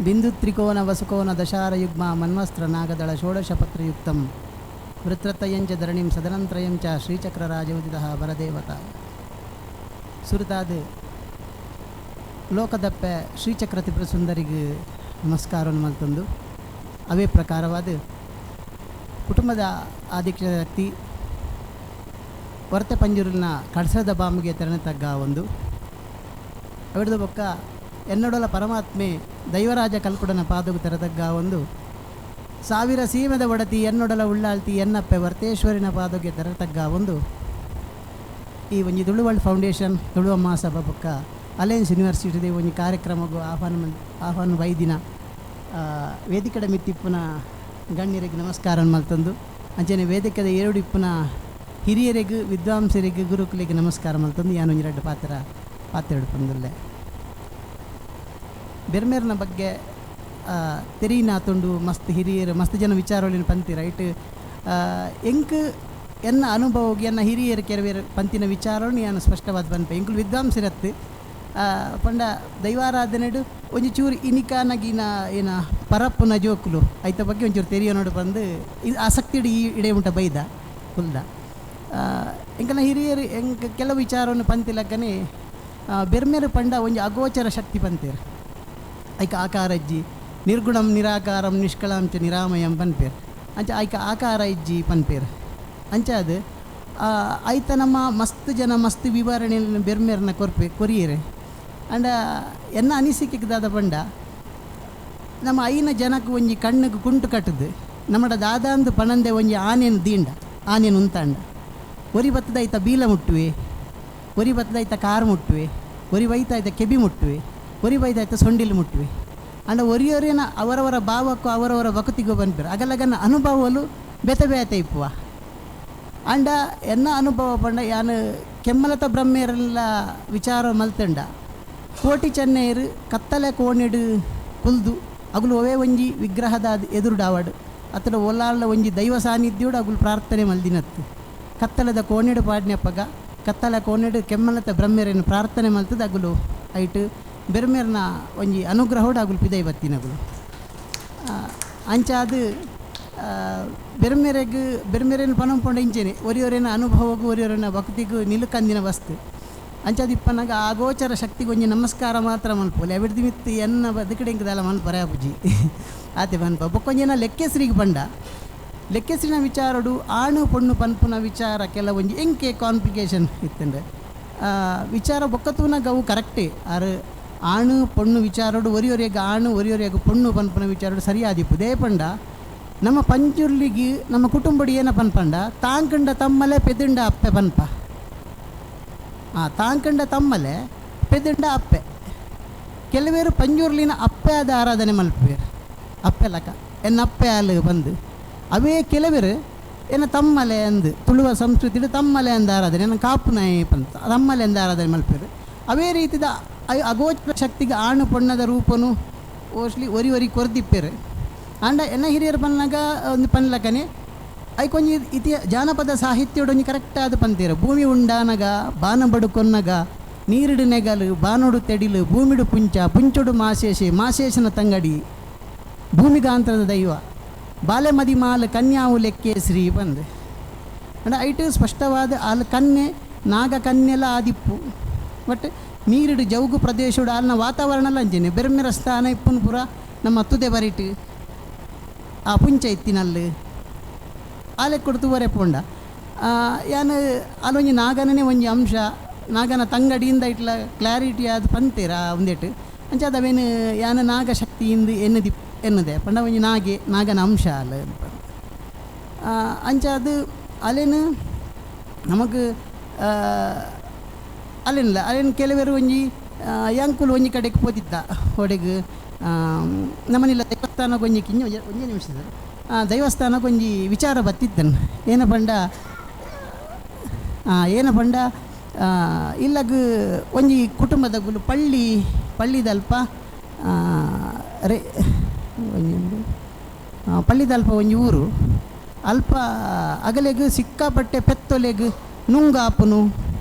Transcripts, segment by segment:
ಬಿಂದು ತ್ರಿಕೋನ ವಸುಕೋನ ದಶಾರಯುಗ್ಮ ಮನ್ವಸ್ತ್ರ ನಾಗದಳ ಷೋಡಶಪತ್ರಯುಕ್ತಂ ವೃತ್ರತಯಂಚ ಧರಣಿಂ ಸದನಂತ್ರಯಂಚ ಶ್ರೀಚಕ್ರರಾಜೋದಿತಃ ಬರದೇವತ. ಸುರುತಾದ ಲೋಕದಪ್ಪೆ ಶ್ರೀಚಕ್ರ ತ್ರಿಪುರ ಸುಂದರಿಗೆ ನಮಸ್ಕಾರವನ್ನು ಮಲ್ತಂದು, ಅವೇ ಪ್ರಕಾರವಾದ ಕುಟುಂಬದ ಆದಿಶಕ್ತಿ ಹೊರತೆ ಪಂಜುರಿನ ಕಡಸದ ಬಾಂಬಿಗೆ ತೆರಣ ತಗ್ಗ ಒಂದು ಅವಿಡದ ಬೊಕ್ಕ ಎನ್ನಡೊಲ ಪರಮಾತ್ಮೆ ದೈವರಾಜ ಕಲ್ಕುಡನ ಪಾದಗು ತೆರತಗ್ಗ ಒಂದು ಸಾವಿರ ಸೀಮೆದ ಒಡತಿ ಎನ್ನೊಡಲ ಉಳ್ಳಾಳ್ತಿ ಎನ್ನಪ್ಪೆ ವರ್ತೇಶ್ವರಿನ ಪಾದಗೆ ತೆರತಗ್ಗ ಒಂದು ಈ ಒಂಜಿ ತುಳುವರ್ಲ್ಡ್ ಫೌಂಡೇಶನ್ ತುಳುವ ಮಹಾಸಭಾ ಬೊಕ್ಕ ಅಲಯನ್ಸ್ ಯೂನಿವರ್ಸಿಟಿದ ಒಂಜಿ ಕಾರ್ಯಕ್ರಮಗೂ ಆಹ್ವಾನ ಆಹ್ವಾನ ಬೈದಿನ ವೇದಿಕೆಡ ಮಿತ್ತಿಪ್ಪುನ ಗಣ್ಯರಿಗೆ ನಮಸ್ಕಾರ ಮಲ್ತಂದು, ಅಂಚನೆ ವೇದಿಕೆದ ಏರುಡು ಇಪ್ಪುನ ಹಿರಿಯರಿಗೆ ವಿದ್ವಾಂಸರಿಗೆ ಗುರುಕುಲಿಗೆ ನಮಸ್ಕಾರ ಮಲ್ತಂದು ಯಾನು ಒಂಜಿ ರಡ್ಡು ಪಾತ್ರ ಪಾತ್ರ ಪಂದುಲ್ಲೆ. ಬೆರ್ಮೇರ್ನ ಬಗ್ಗೆ ತೆರೀನ ತುಂಡು ಮಸ್ತ್ ಹಿರಿಯರು ಮಸ್ತ್ ಜನ ವಿಚಾರೊಳಿನ ಪಂತಿ ರೈಟ್ ಎಂಕ್ ಎನ್ನ ಅನುಭವಕ್ಕೆ ಎನ್ನ ಹಿರಿಯರು ಕೆಲವೇರು ಪಂತಿನ ವಿಚಾರವನ್ನು ಯಾನು ಸ್ಪಷ್ಟವಾದ ಪನ್ಪೆ. ಎಂಕುಲು ವಿದ್ವಾಂಸರತ್ತು ಪಂಡ ದೈವಾರಾಧನೆಡು ಒಂಜಿ ಚೂರು ಇನಿಕಾನಗಿನ ಏನ ಪರಪ್ಪುನ ಜೋಕುಲು ಐತ ಬಗ್ಗೆ ಒಂಚೂರು ತೆರಿಯೋ ನೋಡು ಬಂದು ಇದು ಆಸಕ್ತಿಡು ಈ ಇಡೆ ಉಂಟ ಬೈದ ಕುಲ್ದ ಎಂಕನ ಹಿರಿಯರು ಎಂಕ್ ಕೆಲವು ವಿಚಾರವನ್ನು ಪಂತಿಲಕ್ಕನೆ ಬೆರ್ಮೇರು ಪಂಡ ಒಂಜಿ ಅಗೋಚರ ಶಕ್ತಿ ಪಂತೇರು. ಐಕ ಆಕಾರ ಇಜ್ಜಿ ನಿರ್ಗುಣಂ ನಿರಾಕಾರಂ ನಿಷ್ಕಳಾಂಚ ನಿರಾಮಯಂ ಪನ್ಪೇರು. ಅಂಚ ಐಕ ಆಕಾರ ಇಜ್ಜಿ ಪನ್ಪೇರು. ಅಂಚ ಅದು ಐತ ನಮ್ಮ ಮಸ್ತ್ ಜನ ಮಸ್ತ್ ವಿವರಣೆ ಬೆರ್ಮೇರ್ನ ಕೊರ್ಪೆ ಕೊರಿಯರೆ. ಅಂಡ ಎನ್ನ ಅನಿಸಿಕೆಗೆ ದಾದ ಪಂಡ ನಮ್ಮ ಐನ ಜನಕ್ಕೆ ಒಂಜಿ ಕಣ್ಣಿಗೆ ಕುಂಟು ಕಟ್ಟದು ನಮ್ಮಡ ದಾದಾಂದು ಪಣಂದೆ ಒಂಜಿ ಆನೆನು ದೀಂಡ ಆನೆನು ಉಂತಾಂಡ ಒರಿ ಬತ್ತದ ಐತ ಬೀಲ ಮುಟ್ಟುವೆ, ಒರಿ ಬತ್ತದ ಐತ ಕಾರ್ ಮುಟ್ಟುವೆ, ಒರಿ ಬೈತ ಐತ ಕೆಬಿ ಮುಟ್ಟುವೆ, ಒರಿ ಬೈದ ಐತ ಸೊಂಡಿಲು ಮುಟ್ಟುವೆ. ಅಂಡ ಒರಿಯೊರಿನ ಅವರವರ ಭಾವಕ್ಕೂ ಅವರವರ ಭಕ್ತಿಗೂ ಬಂದ್ಬಿರು ಅಗಲಗನ ಅನುಭವಲು ಬೇತೆ ಬೇತೆ ಇಪ್ಪುವ. ಅಂಡ ಎನ್ನ ಅನುಭವ ಪಂಡ ಯಾನು ಕೆಮ್ಮಲತ ಬ್ರಹ್ಮೇರೆಲ್ಲ ವಿಚಾರ ಮಲ್ತಂಡ ಕೋಟಿ ಚೆನ್ನೆಯರು ಕತ್ತಲೆ ಕೋಣಿಡು ಕುಲ್ದು ಅಗುಲು ಒವೇ ಒಂಜಿ ವಿಗ್ರಹದ ಎದುರುಡಾವಡು ಅತಡ ಒಲ್ಲಾಳ ಒಂಜಿ ದೈವ ಸಾನ್ನಿಧ್ಯೋಡು ಅಗುಲು ಪ್ರಾರ್ಥನೆ ಮಲ್ದಿನತ್ತು. ಕತ್ತಲದ ಕೋಣಿಡು ಪಾಡ್ನೆಪ್ಪಗ ಕತ್ತಲ ಕೋಣಿಡು ಕೆಮ್ಮಲತ ಬ್ರಹ್ಮೇರನ್ನು ಪ್ರಾರ್ಥನೆ ಮಲ್ತದ ಅಗುಲು ಐಟು ಬೆರ್ಮೇರ್ನ ಒಂಜಿ ಅನುಗ್ರಹೋಡು ಅಗುಲು ಪಿದೈ ಬತ್ತಿನಗುಲು. ಅಂಚಾದು ಬೆರ್ಮೆರೆಗ್ ಬೆರ್ಮೆರೆನ ಪನಂಪೊಂಡ ಇಂಚೆನೆ ಒರಿಯೊರೆನ ಅನುಭವಗೂ ಒರಿಯೊರೆನ ಭಕ್ತಿಗೂ ನಿಲುಕಂದಿನ ವಸ್ತು. ಅಂಚಾದ ಇಪ್ಪನಾಗ ಆಗೋಚರ ಶಕ್ತಿಗೆ ಒಂಜಿ ನಮಸ್ಕಾರ ಮಾತ್ರ ಮನ್ಪೋಲೆ ಅವಿಡ್ದು ಮಿತ್ತು ಎನ್ನ ಬದುಕಡೆ ಇಂಕದಲ್ಲ ಮನ್ಪರೆ ಪೂಜಿ ಆತೆ ಪನ್ಪ. ಬೊಕ್ಕೊಂಜನ ಲೆಕ್ಕೆಸ್ರಿಗೆ ಪಂಡ ಲೆಕ್ಕೆಸ್ರಿನ ವಿಚಾರಡು ಆಣು ಪೊಣ್ಣು ಪನ್ಪುನ ವಿಚಾರ ಕೆಲವೊಂಜಿ ಎಂಕೆ ಕಾಂಪ್ಲಿಕೇಶನ್ ಇತ್ತಂದ್ರೆ ವಿಚಾರ ಬೊಕ್ಕತೂನಾಗ ಅವು ಕರೆಕ್ಟೇ. ಆರು ಆಣು ಪೊಣ್ಣು ವಿಚಾರಡು ಒರಿಯೊರೆಗೆ ಆಣು ಒರಿಯೊರೆಗೆ ಪೊಣ್ಣು ಪನ್ಪುನ ವಿಚಾರಡು ಸರಿಯಾದಿಪ್ಪುದೇ ಪಂಡ ನಮ್ಮ ಪಂಚುರ್ಲಿಗೆ ನಮ್ಮ ಕುಟುಂಬಡು ಏನ ಪನ್ಪಂಡ ತಾಂಕಂಡ ತಮ್ಮಲೆ ಪೆದಿಂಡ ಅಪ್ಪೆ ಪನ್ಪ. ತಾಂಕಂಡ ತಮ್ಮಲೆ ಪೆದಿಂಡ ಅಪ್ಪೆ. ಕೆಲವೇರು ಪಂಜುರ್ಲಿನ ಅಪ್ಪೆ ಆದ ಆರಾಧನೆ ಮಲ್ಪೇರು ಅಪ್ಪೆ ಲಕ ಎನ್ನ ಅಪ್ಪೆ ಅಲ್ಲ ಬಂದು ಅವೇ ಕೆಲವರು ಏನ ತಮ್ಮಲೆ ಅಂದು ತುಳುವ ಸಂಸ್ಕೃತಿಡು ತಮ್ಮಲೆ ಅಂದ ಆರಾಧನೆ ಎನ್ನ ಕಾಪು ನಾಯಿ ಪಂತ ತಮ್ಮಲೆ ಅಂದ ಆರಾಧನೆ ಮಲ್ಪೇರು. ಅವೇ ರೀತಿದ ಅಗೋಚರ ಶಕ್ತಿಗೆ ಆಣು ಪೊಣ್ಣದ ರೂಪನು ಓಸ್ಲಿ ಒರಿ ಒರಿ ಕೊರ್ದಿಪ್ಪೇರು. ಆಂಡ ಎನ್ನ ಹಿರಿಯರು ಪನ್ನಾಗ ಒಂದು ಪನ್ಲಕನೆ ಐಕೊಂಜಿ ಇತಿ ಜಾನಪದ ಸಾಹಿತ್ಯಡು ಒಂಜಿ ಕರೆಕ್ಟ್ ಆದ ಪಂತೀರು. ಭೂಮಿ ಉಂಡಾನಗ ಬಾನಬಡು ಕೊನ್ನಗ ನೀರಿಡು ನೆಗಲು ಬಾನೋಡು ತೆಡಿಲು ಭೂಮಿಡು ಪುಂಚ ಪುಂಚೊಡು ಮಾಶೇಷೆ ಮಾಶೇಷನ ತಂಗಡಿ ಭೂಮಿಗಾಂತರದ ದೈವ ಬಾಲೆ ಮದಿ ಮಾಲ ಕನ್ಯಾವು ಲೆಕ್ಕೆ ಶ್ರೀ ಬಂದು. ಅಂಡ ಐಟು ಸ್ಪಷ್ಟವಾದ ಆಲ್ ಕನ್ಯೆ ನಾಗ ಕನ್ಯೆಲ ಆದಿಪ್ಪು. ಬಟ್ ನೀರಿಡು ಜೌಗು ಪ್ರದೇಶಡು ಅಲ್ಲಿನ ವಾತಾವರಣ ಅಂಚೆನೆ ಬೆರ್ಮೆರ ಸ್ಥಾನ ಇಪ್ಪುನ್ ಪೂರ ನಮ್ಮ ತುದೆ ಬರಿಟು ಆ ಪುಂಚ ಇತ್ತಿನಲ್ಲಿ ಆಲೆ ಕೊಡ್ತು ಬರೆ ಪೋಂಡ ಯಾನು ಅಲ್ಲೊಂಜಿ ನಾಗನೇ ಒಂಜಿ ಅಂಶ ನಾಗನ ತಂಗಡಿಯಿಂದ ಇಟ್ಲ ಕ್ಲಾರಿಟಿ ಅದು ಪಂತೀರ ಒಂದೇಟು ಅಂಚ ಅವೇನು ಯಾನ ನಾಗ ಶಕ್ತಿಯಿಂದ ಎನ್ನದಿ ಎನ್ನದೆ ಪಂಡ ಒಂಜಿ ನಾಗೆ ನಾಗನ ಅಂಶ ಅಲ್ಲ ಅಂಚ ಅದು ಅಲ್ಲೇನು ನಮಗೆ ಅಲ್ಲೇನಿಲ್ಲ ಅಲ್ಲೇನು ಕೆಲವರು ಒಂಜಿ ಯಾಂಕುಲು ಒಂಜಿ ಕಡೆಗೆ ಪೋದಿದ್ದ ಹೊಡೆಗೆ ನಮ್ಮನಿಲ್ಲ ದೇವಸ್ಥಾನಕ್ಕೆ ಒಂಜಿ ಕಿಂಜ ಒಂಜಿ ನಿಮಿಷ ಸರ್ ದೈವಸ್ಥಾನಕ್ಕೆ ಒಂಜಿ ವಿಚಾರ ಬತ್ತಿದ್ದನು. ಏನ ಪಂಡ ಏನ ಪಂಡ ಇಲ್ಲಗ ಒಂಜಿ ಕುಟುಂಬದಗುಲು ಪಳ್ಳಿ ಪಳ್ಳಿದಲ್ಪ ರೇ ಒಂಜಿ ಪಳ್ಳಿದಲ್ಪ ಒಂಜಿ ಊರು ಅಲ್ಪ ಅಗಲೆಗ್ ಸಿಕ್ಕಾಪಟ್ಟೆ ಪೆತ್ತೊಲೆಗ್ ನುಂಗಾಪುನು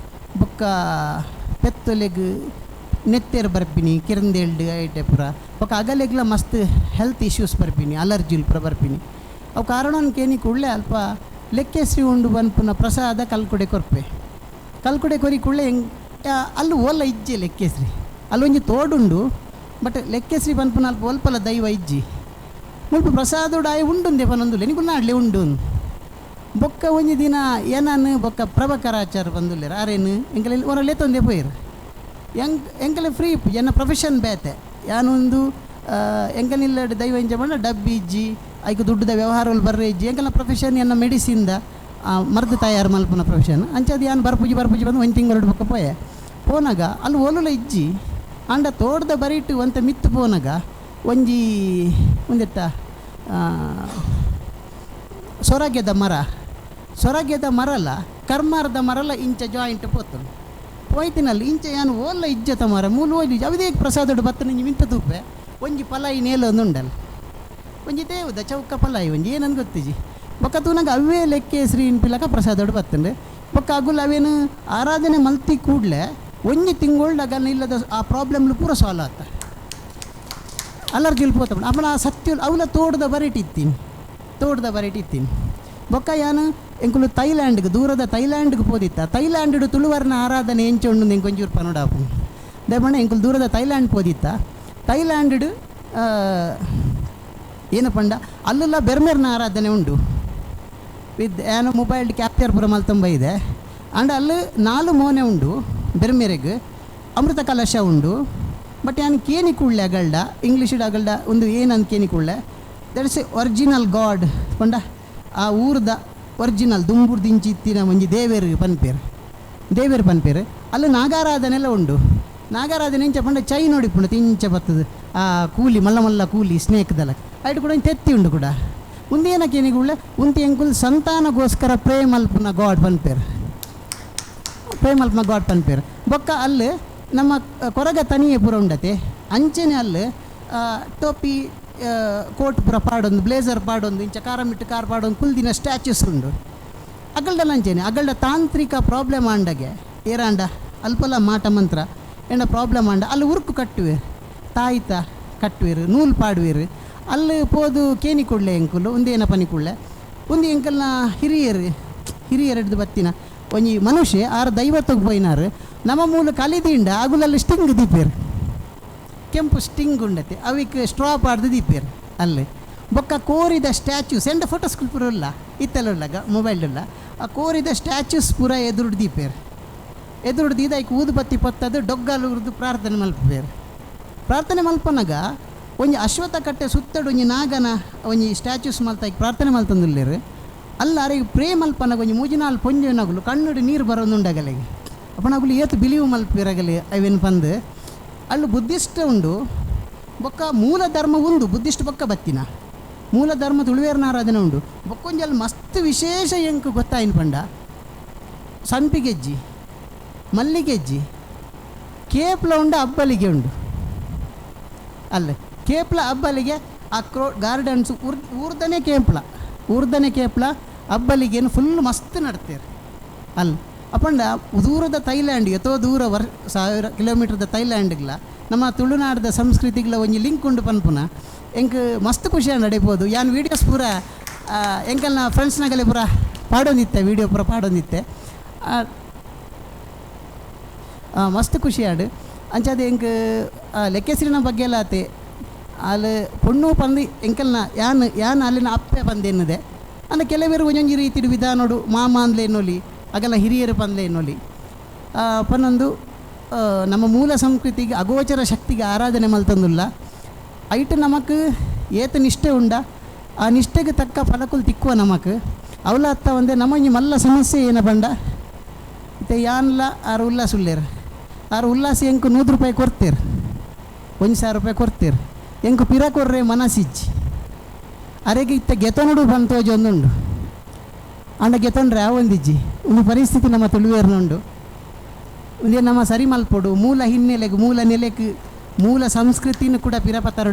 ಬೊಕ್ಕ ಪೆತ್ತೊಲೆಗ್ ನೆತ್ತೆರ್ ಬರ್ಪಿನಿ ಕಿರಂದೇಲ್ಡ್ ಐಟೆ ಪೂರ ಬೊಕ್ಕ ಅಗಲೆಗ್ಲ ಮಸ್ತ್ ಹೆಲ್ತ್ ಇಶ್ಯೂಸ್ ಬರ್ಪಿನಿ, ಅಲರ್ಜಿಲ್ ಪೂರ ಬರ್ಪಿನಿ. ಅವು ಕಾರಣನ್ ಕೇನಿ ಕೂಡಲೇ ಅಲ್ಪ ಲೆಕ್ಕೆಸ್ರಿ ಉಂಡು ಪನ್ಪುನ ಪ್ರಸಾದ ಕಲ್ಕುಡೆ ಕೊರ್ಪೆ. ಕಲ್ಕುಡೆ ಕೊರಿ ಕೂಡಲೇ ಅಲ್ಲಿ ಓಲ ಇಜ್ಜೆ ಲೆಕ್ಕೆಸ್ರಿ, ಅಲ್ಲೊಂಜಿ ತೋಡುಂಡು, ಬಟ್ ಲೆಕ್ಕೆಸ್ರಿ ಪನ್ಪುನ ಅಲ್ಪ ಒಲ್ಪಲ ದೈವ ಇಜ್ಜಿ. ಮುಲ್ಪ ಪ್ರಸಾದೋಡು ಆಯೆ ಉಂಡುಂದೆ ಪನೊಂದುಲ್ಲೆ, ನಿಕುಲು ನಾಡ್ಲೆ ಉಂಡು. ಬೊಕ್ಕ ಒಂಜಿ ದಿನ ಏನನ್ ಬೊಕ್ಕ ಪ್ರಭಕರಾಚಾರ್ ಬಂದುಲ್ಲೆರ್, ಆರೇನು ಎಂಕಲೆ ಒರ ಲೆತ್ತೊಂದೆ ಪೋಯೆರ್. ಎಂಕಲೆ ಫ್ರೀ ಎನ್ನ ಪ್ರೊಫೆಷನ್ ಬೇತೆ, ಯಾನೊಂದು ಎಂಕನಿಲ್ಲಡ್ ದೈವ ಇಂಚ ಪಂಡ ಡಬ್ಬಿ ಇಜ್ಜಿ, ಐಕ್ ದುಡ್ಡುದ ವ್ಯವಹಾರಗಳು ಬರ್ರೆ ಇಜ್ಜಿ. ಎಂಕಲ್ನ ಪ್ರೊಫೆಷನ್ ಎನ್ನ ಮೆಡಿಸಿನ್ದ ಮರ್ದು ತಯಾರು ಮಲ್ಪುನ ಪ್ರೊಫೆಷನ್. ಅಂಚಾದ್ ಯಾನ್ ಬರ್ಪುಜಿ ಬರ್ಪುಜಿ ಬಂದು ಒಂಜಿ ತಿಂಗಳು ಬೊಕ್ಕ ಪೋಯೆ. ಪೋನಾಗ ಅಲ್ಲಿ ಓಲುಲ ಇಜ್ಜಿ, ಆಂಡ ತೋಟದ ಬರಿಟ್ ಒಂತೆ ಮಿತ್ತು ಪೋನಾಗ ಒಂಜಿ ಒಂದೆತ್ತ ಸೊರಗೆದ ಮರ, ಸೊರಗೆದ ಮರಲ ಕರ್ಮಾರದ ಮರಲ ಇಂಚ ಜಾಯಿಂಟ್ ಪೋತುಂಡು. ಪೋಯ್ತಿನಲ್ಲಿ ಇಂಚ ಯಾನ್ ಓಲ್ಲ ಇಜ್ಜತ ಮರ ಮೂಲು ಓಲಿ ಅವದೇ ಪ್ರಸಾದಡು ಬತ್ತನ ಇಂಚ ಮಿಂತ ತೂಪೆ ಒಂಜಿ ಪಲಾಯಿ ನೇಲೊಂದು ಉಂಡಲ್ಲ, ಒಂಜಿ ದೇವುದ ಚೌಕ ಪಲಾಯಿ ಒಂಜಿ ಏನಂದು ಗೊತ್ತಿಜಿ. ಬೊಕ್ಕ ತೂನಾಗ ಅವೇ ಲೆಕ್ಕೆ ಶ್ರೀ ಪಿಲಕ ಪ್ರಸಾದಡು ಬತ್ತುಂಡು. ಬೊಕ್ಕ ಅಗುಲು ಅವೇನು ಆರಾಧನೆ ಮಲ್ತಿ ಕೂಡಲೇ ಒಂಜಿ ತಿಂಗಳು ಅಗಲ್ನ ಇಲ್ಲದ ಆ ಪ್ರಾಬ್ಲಮ್ಲು ಪೂರ ಸಾಲ್ವ್ ಆತ, ಅಲರ್ಜಿಲ್ ಪೋತ. ಅಪ್ಪನ ಆ ಸತ್ಯ ಅವಲ ತೋಟದ ಬರಿಟಿತ್ತೀನಿ, ತೋಟದ ಬರಿಟಿತ್ತೀನಿ. ಬೊಕ್ಕ ಯಾನು ಎಂಕುಲು ಥೈಲ್ಯಾಂಡ್ಗೆ ದೂರದ ಥೈಲ್ಯಾಂಡ್ಗೆ ಪೋದಿತ್ತ. ಥೈಲ್ಯಾಂಡ್ ತುಳುವರ್ನ ಆರಾಧನೆ ಎಂಚ ಉಂಡು ಎಂಕ್ ಒಂಚೂರು ಪನೋಡಾಪು ದೇಪಂಡ. ಎಂಕುಲು ದೂರದ ಥೈಲ್ಯಾಂಡ್ ಪೋದಿತ್ತ. ಥೈಲ್ಯಾಂಡ್ ಏನು ಪಂಡ ಅಲ್ಲೆಲ್ಲ ಬೆರ್ಮೆರ್ನ ಆರಾಧನೆ ಉಂಡು. ವಿತ್ ಏನು ಮೊಬೈಲ್ ಕ್ಯಾಪ್ಚರ್ ಪೂರ ಮಲ್ತೊಂಬ ಇದೆ. ಆಂಡ ಅಲ್ಲಿ 4 ಮೋನೆ ಉಂಡು ಬೆರ್ಮೆರೆಗ್, ಅಮೃತ ಕಲಶ ಉಂಡು. ಬಟ್ ಯಾನ್ ಕೇನಿ ಕೂಡಲೆ ಅಗಲ್ಡ ಇಂಗ್ಲೀಷ್ ಅಗಲ್ಡ ಒಂದು ಏನಂತ ಕೇನಿ ಕೂಡಲೆ that is a original god ಪಂಡ ಆ ಊರ್ದ ಒರಿಜಿನಲ್ ದುಂಬುರ್ದಿಂಚಿ ಇತ್ತಿನ ಒಂಜಿ ದೇವೇರು ಪನ್ಪೇರು, ದೇವೇರು ಪನ್ಪೇರು. ಅಲ್ಲಿ ನಾಗಾರಾಧನೆಲ್ಲ ಉಂಡು. ನಾಗಾರಾಧನೆ ಇಂಚ ಪಂಡ ಚೈ ನೋಡಿಪುಂಡು ತಿಂಚ ಬತ್ತದು ಆ ಕೂಲಿ ಮಲ್ಲ ಮಲ್ಲ ಕೂಲಿ ಸ್ನೇಕ್ದಲ್ಲ ಐಟ್ ಕೂಡ ಒಂಜಿ ತೆತ್ತಿ ಉಂಡು ಕೂಡ. ಉಂದೇನ ಕೇನಿಗುಳ್ಳೆ ಉಂತಿ ಎಂಕುಲ್ ಸಂತಾನಗೋಸ್ಕರ ಪ್ರೇ ಮಲ್ಪುನ ಗಾಡ್ ಪನ್ಪೇರು, ಪ್ರೇ ಮಲ್ಪುನ ಗಾಡ್ ಪನ್ಪೇರು. ಬೊಕ್ಕ ಅಲ್ಲಿ ನಮ್ಮ ಕೊರಗ ತನಿಯೆ ಪೂರ ಉಂಡತೆ ಅಂಚೆನೆ ಅಲ್ಲಿ ಟೋಪಿ ಕೋಟ್ ಪೂರ ಪಾಡೊಂದು ಬ್ಲೇಸರ್ ಪಾಡೊಂದು ಇಂಚ ಕಾರಮಿಟ್ಟು ಕಾರ್ ಪಾಡೊಂದು ಕುಲ್ದಿನ ಸ್ಟ್ಯಾಚ್ಯೂಸ್ ಉಂಡು. ಅಗಲ್ಡಲ್ಲ ಅಂಚೆನೆ ಅಗಲ್ಡ ತಾಂತ್ರಿಕ ಪ್ರಾಬ್ಲಮ್ ಆಂಡಗೆ ಏರಾಂಡ ಅಲ್ಪಲ ಮಾಟ ಮಂತ್ರ ಏನ ಪ್ರಾಬ್ಲಮ್ ಆಂಡ ಅಲ್ಲಿ ಉರುಕು ಕಟ್ಟುವೆ, ತಾಯಿತ ಕಟ್ಟುವೆರು, ನೂಲು ಪಾಡುವೆರು. ಅಲ್ಲಿ ಪೋದು ಕೇನಿ ಕೊಡ್ಲೆ ಎಂಕುಲು ಒಂದೇನ ಪನಿ ಕೂಡಲೆ ಒಂದು ಎಂಕಲ್ನ ಹಿರಿಯರು ಹಿರಿಯರಡ್ದು ಬತ್ತಿನ ಒಂಜಿ ಮನುಷ್ಯ ಆರು ದೈವತ್ತಗ್ ಪೋಯಿನಾರು ನಮ್ಮ ಮೂಲ ಕಲಿದಿಂಡ ಅಗುಲಲ್ಲಿ ಸ್ಟಿಂಗ್ ದೀಪೇರು, ಕೆಂಪು ಸ್ಟಿಂಗ್ ಉಂಡತೆ ಅವಿಕ್ ಸ್ಟ್ರಾ ಪಾಡ್ದು ದೀಪೇರು ಅಲ್ಲಿ. ಬೊಕ್ಕ ಕೋರಿದ ಸ್ಟ್ಯಾಚ್ಯೂಸ್ ಎಂಡ ಫೋಟೋಸ್ ಪೂರ ಉಲ್ಲ ಇತ್ತೆಲ್ಲ ಉಲ್ಲ ಮೊಬೈಲ್ ಉಲ್ಲ ಆ ಕೋರಿದ ಸ್ಟ್ಯಾಚ್ಯೂಸ್ ಪೂರ ಎದುರುಡು ದೀಪೇರು. ಎದುರುಡು ದೀದ ಐಕ್ ಊದುಬತ್ತಿ ಪೊತ್ತದು ಡೊಗ್ಗಲು ಉರ್ದು ಪ್ರಾರ್ಥನೆ ಮಲ್ಪೇರು. ಪ್ರಾರ್ಥನೆ ಮಲ್ಪನಗ ಒಂಜಿ ಅಶ್ವತ್ಥ ಕಟ್ಟೆ ಸುತ್ತಡು ಒಂಜಿ ನಾಗನ ಒಂಜಿ ಸ್ಟ್ಯಾಚ್ಯೂಸ್ ಮಲ್ತ ಐಕ್ ಪ್ರಾರ್ಥನೆ ಮಲ್ತಂದುಲ್ಲೇರು. ಅಲ್ಲ ಅರೆಗ್ ಪ್ರೇ ಮಲ್ಪನಗ ಒಂಜಿ ಮೂಜಿನಾಲ್ ಪೊಂಜೆನಗುಲು ಕಣ್ಣುಡು ನೀರು ಬರೋದುಂಡಗಲೆಗೆ ಅಪ್ಪನಗುಲು ಏತು ಬಿಲಿವು ಮಲ್ಪಿರಗಲೆ ಅವೇನು ಪಂದು. ಅಲ್ಲಿ ಬುದ್ಧಿಸ್ಟ್ ಉಂಡು, ಬೊಕ್ಕ ಮೂಲ ಧರ್ಮ ಉಂಡು, ಬುದ್ಧಿಸ್ಟ್ ಬೊಕ್ಕ ಬತ್ತಿನ ಮೂಲ ಧರ್ಮ ತುಳುವೇರ್ನ ಆರಾಧನೆ ಉಂಡು. ಬೊಕ್ಕೊಂಜಿ ಅಲ್ಲಿ ಮಸ್ತ್ ವಿಶೇಷ ಎಂಕ್ ಗೊತ್ತಾಯಿನ ಪಂಡ ಸಂಪಿಗೆಜ್ಜಿ ಮಲ್ಲಿಗೆಜ್ಜಿ ಕೇಪ್ಲ ಉಂಡು, ಅಬ್ಬಲಿಗೆ ಉಂಡು. ಅಲ್ಲೇ ಕೇಪ್ಲ ಅಬ್ಬಲಿಗೆ ಆ ಕ್ರೋ ಗಾರ್ಡನ್ಸ್ ಊರ್ದನೇ ಕೇಪ್ಲ, ಊರ್ದನೇ ಕೇಪ್ಲ ಅಬ್ಬಲಿಗೆನು ಫುಲ್ ಮಸ್ತ್ ನಡ್ತೇರು ಅಲ್ಲಿ. ಅಪ್ಪಂಡ ದೂರದ ಥೈಲ್ಯಾಂಡ್ ಎತ್ತೋ ದೂರ 1000 ಕಿಲೋಮೀಟರ್ದ ಥೈಲ್ಯಾಂಡ್ಗ್ಲ ನಮ್ಮ ತುಳುನಾಡದ ಸಂಸ್ಕೃತಿಗ್ಲ ಒಂಜಿ ಲಿಂಕ್ ಉಂಡು ಪನ್ಪುನ ಎಂಕ್ ಮಸ್ತ್ ಖುಷಿಯಾಗಿ ನಡಿಬೋದು. ಯಾನ್ ವೀಡಿಯೋಸ್ ಪೂರ ಎಂಕಲ್ನ ಫ್ರೆಂಡ್ಸ್ನಾಗಲೇ ಪೂರ ಪಾಡೊಂದಿತ್ತೆ, ವೀಡಿಯೋ ಪೂರ ಪಾಡೊಂದಿತ್ತೆ. ಮಸ್ತ್ ಖುಷಿಯಾಡು. ಅಂಚಾದ ಎಂಕ್ ಲೆಕ್ಕೆಸಿರಿನ ಬಗ್ಗೆ ಎಲ್ಲ ಆತೆ ಅಲ್ಲಿ ಪೊಣ್ಣು ಪಂದು ಎಂಕಲ್ನ ಯಾನ್ ಯಾನ್ ಅಲ್ಲಿನ ಅಪ್ಪೆ ಪಂದೆನ್ನುದೆ. ಅಂದ್ರೆ ಕೆಲವರು ಒಂಜೊಂಜಿ ರೀತಿಡು ವಿಧಾನೋಡು ಮಾಮ ಅಂದ್ಲೆ ಎನ್ನೊಲಿ, ಅಗಲ ಹಿರಿಯರು ಪಂದ್ಲೆ ಎನ್ನೊಲಿ ಪನ್ನೊಂದು ನಮ್ಮ ಮೂಲ ಸಂಸ್ಕೃತಿಗೆ ಅಗೋಚರ ಶಕ್ತಿಗೆ ಆರಾಧನೆ ಮಲ್ತಂದುಲ್ಲ. ಐಟ್ ನಮಕ್ ಏತ ನಿಷ್ಠೆ ಉಂಡ ಆ ನಿಷ್ಠೆಗೆ ತಕ್ಕ ಫಲಕುಲು ತಿಕ್ಕುವ ನಮಕ್ ಅವಲ ಅತ್ತ ಒಂದೇ ನಮ್ಮ ಒಂಜಿ ಮಲ್ಲ ಸಮಸ್ಯೆ ಏನ ಪಂಡ ಇತ್ತೆ ಯಾನ್ಲ ಆರು ಉಲ್ಲಾಸ ಉಲ್ಲೇರು, ಆರು ಉಲ್ಲಾಸ ಎಂಕ್ 100 ರೂಪಾಯಿ ಕೊಡ್ತೇರು, 1000 ರೂಪಾಯಿ ಕೊಡ್ತೇರು, ಎಂಕ್ ಪಿರ ಕೊರ್ರೆ ಮನಸ್ಸಿಜ್ಜಿ. ಅರೆಗೆ ಇತ್ತ ಗೆತೊನುಡು ಬಂತೋಜೊಂದುಂಡು ಅಂಡ ಗೆತೊಂಡ್ರೆ ಒಂದಿಜ್ಜಿ ಒಂದು ಪರಿಸ್ಥಿತಿ ನಮ್ಮ ತುಳುವೇರ್ನುಂಡು. ಒಂದೇ ನಮ್ಮ ಸರಿ ಮಲ್ಪೊಡು ಮೂಲ ಹಿನ್ನೆಲೆಗೆ ಮೂಲ ನೆಲೆಗೆ ಮೂಲ ಸಂಸ್ಕೃತಿನೂ ಕೂಡ ಪಿರಪತರಡು.